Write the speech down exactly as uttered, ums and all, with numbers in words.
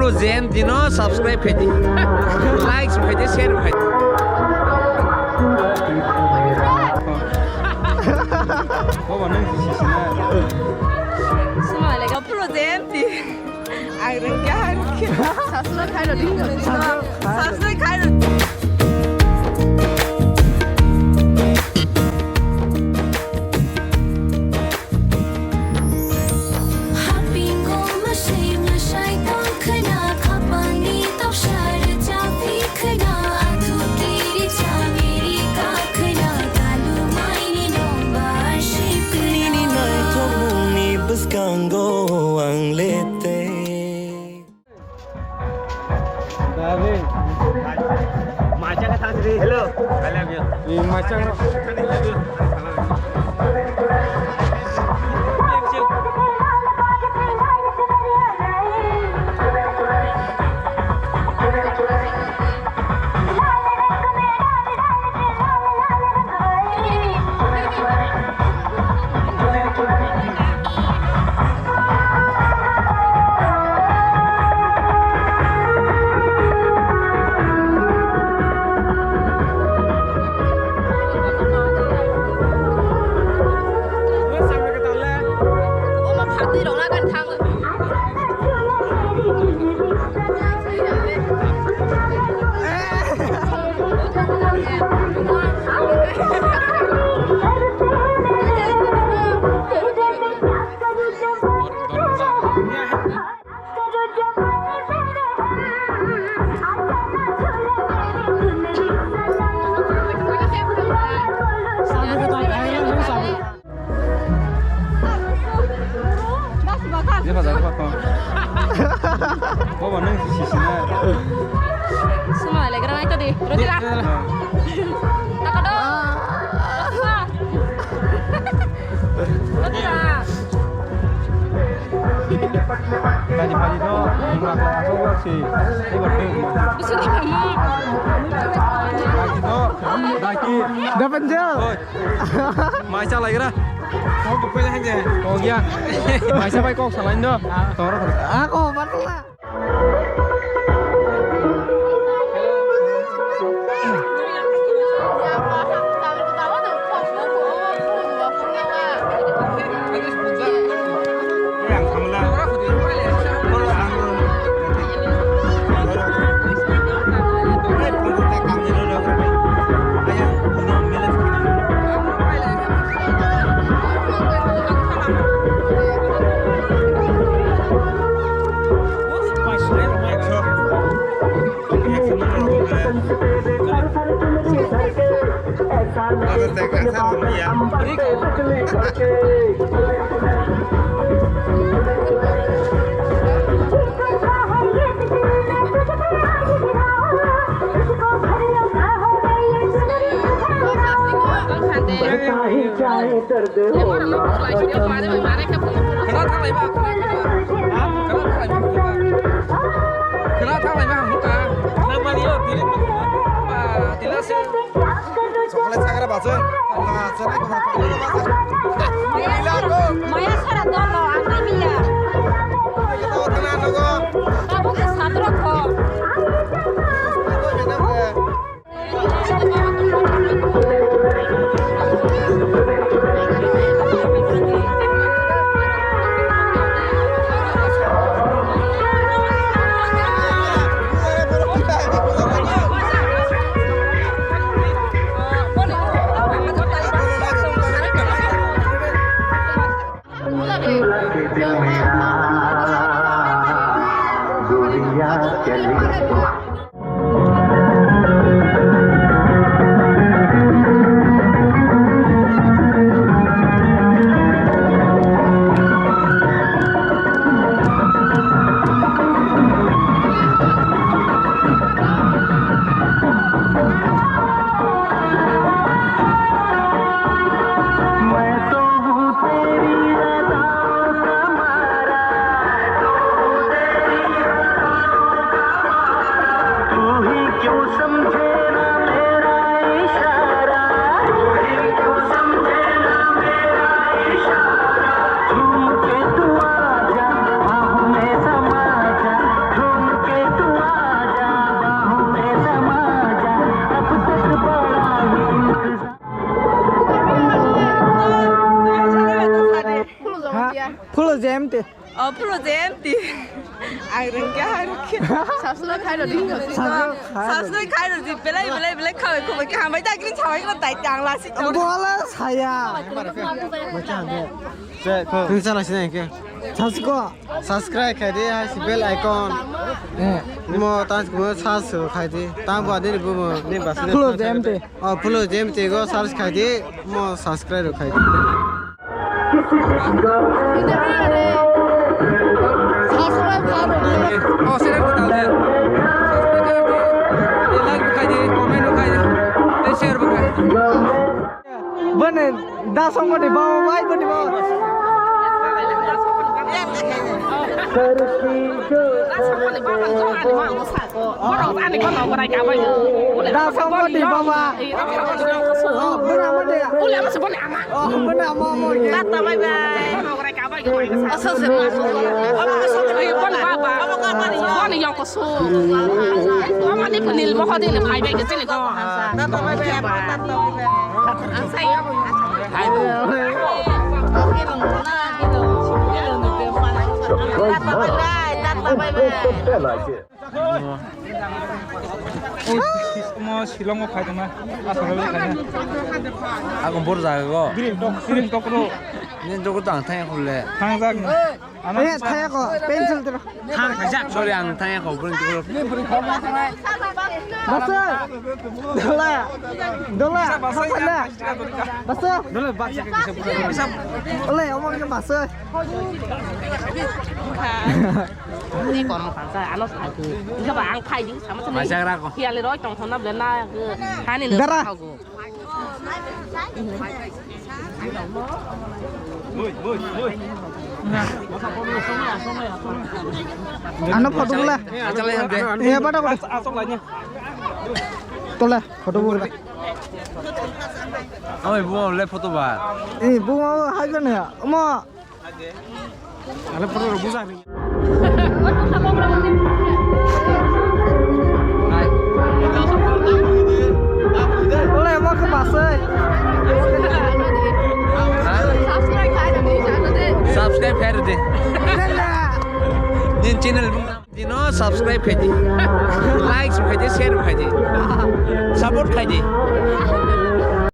Pro J M T no subscribe khai di. Likes khai di, share khai di. Bobo, nang si si na. Sima le ga Pro J M T. Ang rengya, ang rengya. Subscribe khai ro di. Subscribe khai ro. Hapingo mwsai mwsai tong khwna, khapangni toksa rwchaphi khwna, athu kiri chamiri ka khwna, dalu maini nokbar si khwna. Nini naithokmungni bwskango ang lete. Hello. I love you. I love you. Dia pada apa kau? Kau mana sisi sini? Semua lagi ramai tadi. Terus lah. Takado. Terus lah. Padi padi to, mura kaya to si. Ini berarti. Bisa di kamu. Padi to, daki. Dapat jel. Oi. Mai chalai gra. Kau bukai lah aja. Kau ya. Mai sa bai kok salain do. Toro. Aku mana? Chocolate sagra bachun. Chocolate sagra bachun. Maya sara dolo, ang nai miya. Abo ke satro ko. Empty. Oh, pulo je empty. Ang rengke hai rengke. Subscribe khai rodi. Subscribe khai rodi. Subscribe khai rodi. Belai, belai, belai khabai, khabai, khabai. Dak ring khabai ko tai tang la si. Bola saya. Macam dia. Saya ko. Ini salah sini ke. Sasko. Subscribe khai di, hai si bell icon. Eh. Mo tang mo subscribe khai di. Tang bo adini bo mo. Ni bas ni. Pulo je empty. Oh, pulo je empty go search khai di. Mo subscribe khai di. Oh, share ko dal de. Subscribe khai di, like khai di, comment khai di, share khai di. Bani dasong bani bawa bai bani bawa. Dasong bani bawa. Oh, bani ama dia. Oh, bani ama ama dia. Tata bye bye. Asal sih masuk. Ayo, bani baba. Bani yang kosong. Mama ni penil moho di le phai bai ke sini ko. Tata bye bye. Omo Shillong o khai tongma. Asal o khai na. Ako bor jaga go. Green tok, green tok ro. Ni jogo tang thang khule. Thang jak. Ano eh, thaya ko, pencil tira. Thang thang jak. Sorry, ang thaya ko, bring ko. Basa. Dola. Dola. Basa. Basa. Basa. Dola, basa. Ole, omo ke basa. Ni kono basa, ano sagi. Iga ba ang phai di, sama sama. Basa ra ko. Hiale roi tong thona bela na. Hani no. Dara. Ano photo bole. Achala yante. Eh, bata bata. Tole photo bole. Oi, bo le photo ba. Eh, bo hai bane. Omo. Ale photo ro buja ni. Ole, mo ke basai. Subscribe khai rodi, channel de. Subscribe khai rodi. Nin channel bung nam. Dino subscribe khai di. Likes khai di, share khai di. Support khai di.